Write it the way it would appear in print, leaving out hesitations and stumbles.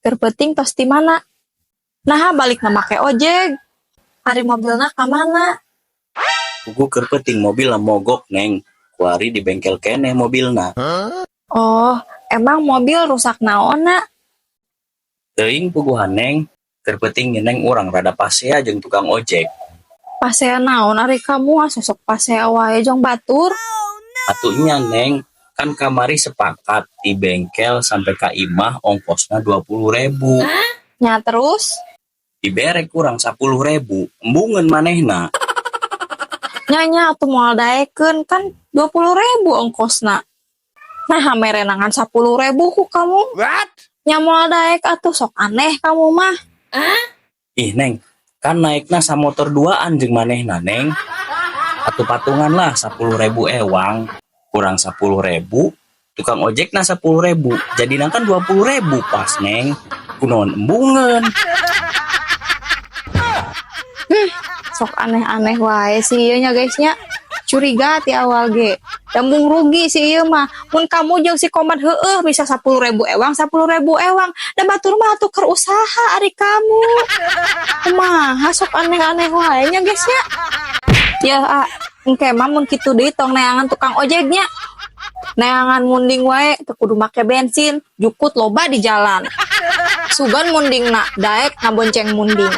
Keur peuting tos ti mana? Naha balikna make ojek. Ari mobilna ka mana? Puguh keur peuting mobilna mogok, Neng. Kuari di bengkel keneh mobilna. Oh, emang mobil rusak naonna? Teuing puguhan, Neng. Keur peuting, Neng, urang rada pasea jeung tukang ojek. Pasea naon ari kamu ah, sosok pasea wae jeung batur. Atuh nya, Neng, kan kamari sepakat di bengkel sampai ka imah ongkosna 20.000. Nya terus? Dibere ku urang 10.000, embungeun manehna. Nya nya atuh moal daekeun, kan 20.000 ongkosna. Nah, merena ngan 10.000 ku kamu. What? Nya moal daek atuh, sok aneh kamu mah. Ih, Neng, kan naikna samotor duaan jeung manehna, Neng. Atuh patungan lah 10.000 ewang. Kurang 10.000, tukang ojekna 10.000. Jadi kan 20.000 pas, Neng. Kunaon embungeun? Sok aneh-aneh wae sih ieu nya, guys, nya. Curiga ti awal ge. Embung rugi si ieu mah. Mun kamu jeung si Komad heueuh bisa 10.000 ewang, 10.000 ewang. Da batur mah atuh keur usaha ari kamu. Kumaha sok aneh-aneh wae nya, guys, nya. Ya, ah, engke mah mun kitu deui tong neangan tukang ojeknya. Neangan munding wae teu kudu make bensin, jukut loba di jalan. Sugan mundingna daek ngabonceng munding.